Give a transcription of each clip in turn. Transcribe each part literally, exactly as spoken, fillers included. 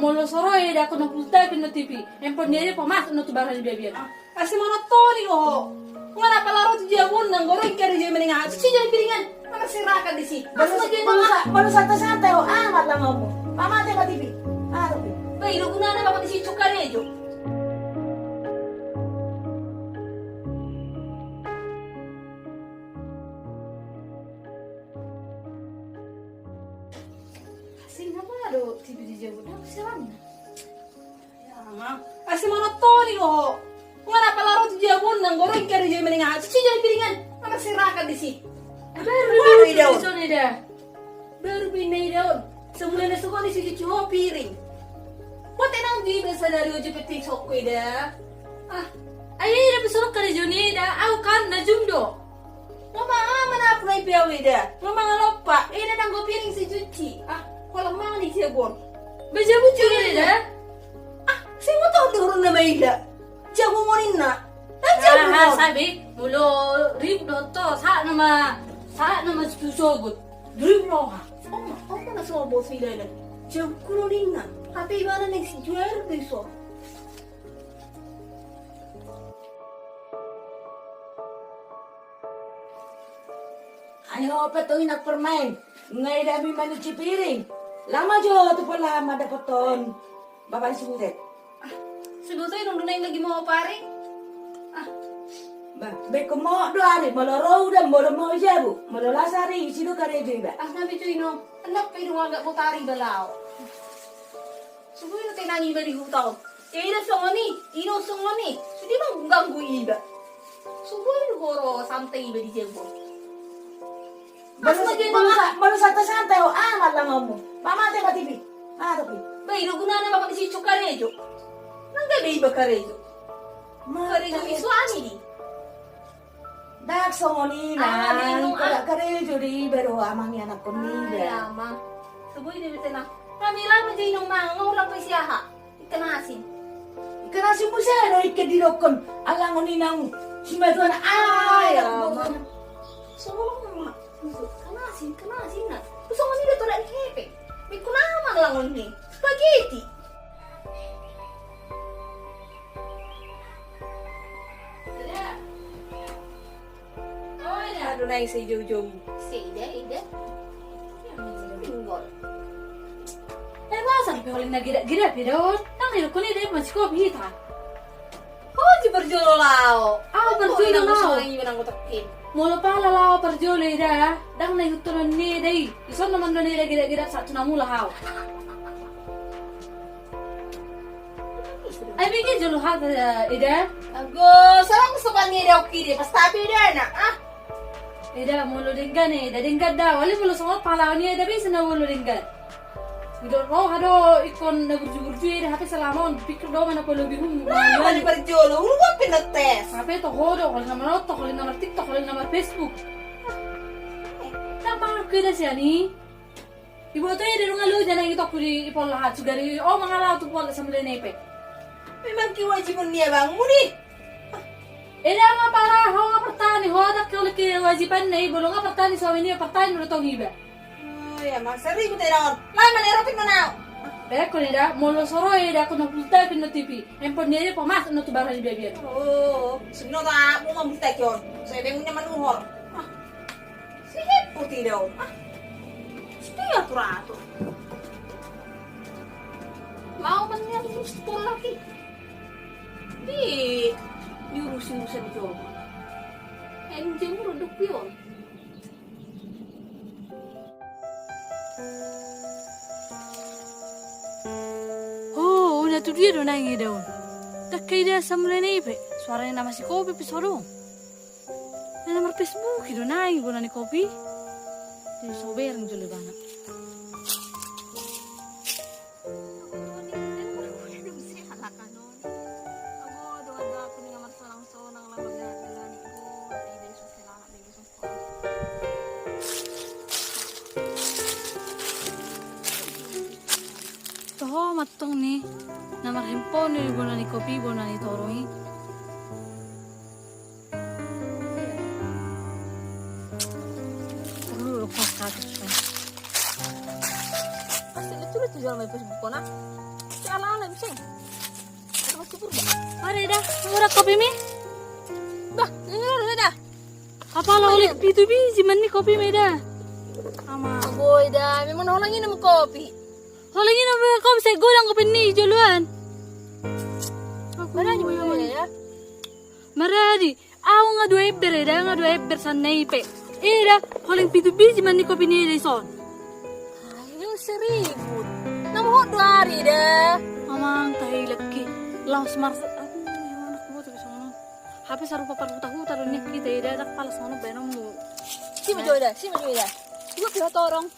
Molo so ro eda, anggo na pulta pe na T V, handphone ni eda pamasuk na tu barang ni biabian. Asi manonton i ho. Nga na pala ro tu jabu on, nang goro i kari jai menengah tu si jai piringan. Mana serakan di si. Baru sa-, baru sa-, baru santai-santai ho. Ah, matang opo. Pamate ma T V. Ah, tapi. Baik, lu guna na apa di si cukar aja. Asing apa do T V di jabu na siaran. Ya, ma. Asi manonton i ho. Nga na pala ro tu jabu on, nang goro i kari jai menengah tu si jai piringan. Mana serakan di si. Baru baru i daun. Baru bina i daun. Semula na sokoni si cuci ho piring. Buat tenang di bahasa dari ojo peti sokko eda. Ah, ayo eda pesorok kari joni eda. Au kan na jum do. Ngomong aman apa na ipi au eda. Ngomong alompa. Eda nanggo piring si cuci. Ah, kolam mangan di jabu on. Bajabu cuci eda. Ah, si motor dorong nama eda. Jabu moninna. Nah, jabu. Ah, sabi, molo ribut do to, sa nama, sa nama susogut. Ribut do ha. Oma, oma na sobo si lele. Jabu kulo ninna. Tapi mana nih si jual bisa. Ayo, peto inak permain. Ngai dami manuci piring. Lama jo tu pola ma dapoton. Bapak si Butet. Ah, si Butet nung duneng lagi mau pari. Ah. Ba, beko mo do ari, molo ro udan, molo mo jabu, molo las ari, isi do karejo iba. Ah, nabi cuy no. Enak pe dung agak botari balao. Sugoi do tenang iba di huta on. Eda songon i, ino songon i. Sude mangganggu iba. Sugoi do horo santai iba di jabu on. Baru sa-, baru sa-, baru santai-santai ho. Ah, malang omu. Pamate ma T V. Ah, tapi. Baik, lu guna na apa di si cukar aja. Nang gabe iba karejo. Karejo i suami di. Dak songon i na, ingkon dak karejo do iba do amang ni anakkon niba. Ai amang. Sugoi do iba tenang. Kami lama jo inong mangan, nga ulang pe si aha. Ikan asin. Ikan asin muse do ikan didokkon. Alangon inang. Simatuan. Ai amang. Songon ma. Ikan asin, ikan asin na. Songon i do tolak ni hepe. Mikun amang langon ni. Spaghetti. Aduh, naeng sai joujou. Sai da, ida. Pinggol. Eh, masa pe holan na gidap-gidap i daon. Nang didokkon i da, masih kopi hita. Ho, ji parjolo laho. Ahu parjolo laho. Molo pala laho parjolo ida, ndang na ihuthonon ni ida i. Dison na mandon ida gidap-gidap saat tu na mula hau. Ai bege jolo hata ida. Ago, salah kesopan ni ida oki de, pas tapi ida na. Ah. Ida molo denggan ida, denggan da. Wali molo songon pala ni ida bisa na molo denggan. Udah roha do ikon na burju-burju ida, hape selama on pikir do mana polo bihum. Nah, wali parjolo, ulu gua pina tes. Hape toho do, kalau nama TikTok, kalau nama TikTok, kalau nama Facebook. Tak paham ke dah siani. Iboto i de dung alu jana i tokku di i pola ha, sugari o mangalao tu pola sambilana i pe. Memang kewajiban ni abangmu ni. Eda nga pala ho nga partahan i, ho adak ke oleh kewajiban na i, bolo nga partahan i suami ni, partahan i do tong iba. Oh ya, masa ribut eda on. Lai mana erotik na nau. Beko ni da, molo soro eda ko na pulta pin no T V. Handphone ni eda pamasuk na tu barang ni biabian. Oh, sino ta, mau mamulta ki on. Saya pengen nyaman uhor. Ah. Si heput ida on, ah. Setia tu ratu. Mau mendingan urus sekolah ki. Di, diurusi urusan jogo. Enjing ro duk pion. Oh, na tu dia do naeng ida on. Dakka ida sambilana i pe. Suarana na masih kopi pe so adong. Na nomor Facebook i do naeng guna ni kopi. Di sobereng jolo ibana. Toho mantong ni na marhimpo ni bona ni kopi bona ni torong i. Perlu lo kos katus kan. Pasti lucu lucu jual main Facebook kona. Ore da, murah kopimi? Bah, ini ore da. Apala holan pitu biji ma ni kopimi da. Ama. Boi da, memang holan inum kopi. Holan inum kopi, sai godang kopi ni joloan. Maradi ma ya. Maradi. Au nga dua ember eda, nga dua ember sian na i pe. Eda, holan pitu biji ma ni kopi ni eda ison. Ayo seribut. Nama hot dua hari da. Amang tahi lagi. Laos marsa. Aduh, ya anak gua tuh sono. Hape sarupa parhuta-huta do ni hita eda, dak pala sono baenonmu. Si ma jo eda, si ma jo eda. Gua piha torong.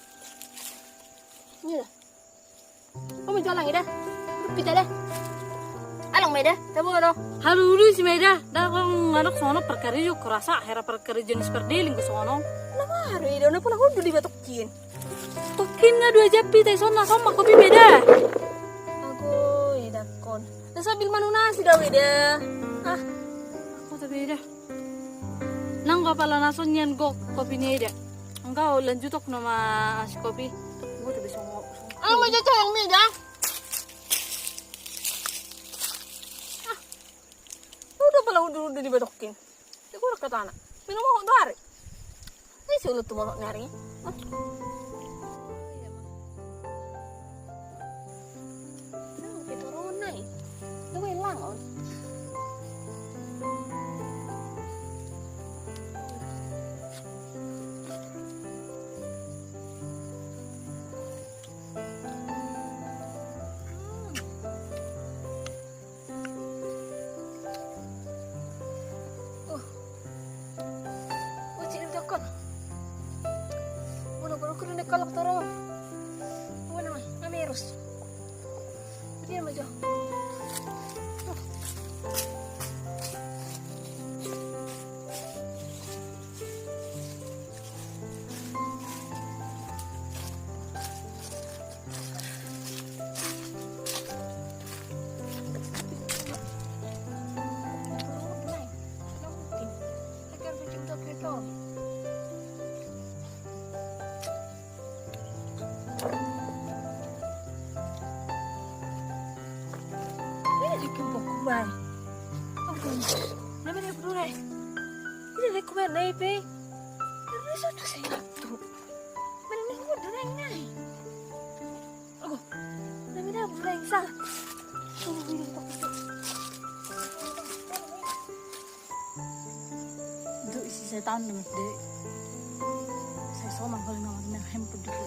Ini dah. Kau mau jalan eda? Kita dah. Alang ma eda, tabo do. Halo dulu si ma eda. Dah kau ngadok sono perkara jo kurasa hera perkara jenis perdeling ke sono. Nama haru eda, na pulang udah di batokin. Tokin nga dua jampi tai sonna somma kopi ma eda. Ago eda kon. Na sambil manunasi da eda. Ah. Aku tapi eda. Nang gua pala nason nian gok kopi ni eda. Enggak lanjutok nama si kopi. Gua tuh bisa ngomong. Alang ma jo cayang mi da. Ah. Udah pala udah udah di batokin. Dia gua kata anak. Minum mau dua hari. Ini sih ulut tuh mau nyari. Ah. Nah, kita orang naik. Itu gue langon. Uh. Uci ni dokon. Mana baru kena ni kalak toro. Mana mah, amerus. Dia mah jo. Ini lagi buku bai. Aduh, mana dia buku bai? Ini lagi bai nai pe. Ini satu saya tu. Mana ni buku bai nai? Ago, na mida bulan sa. Duk isi setan na mede. Sai soma paling nama na hemput dulu.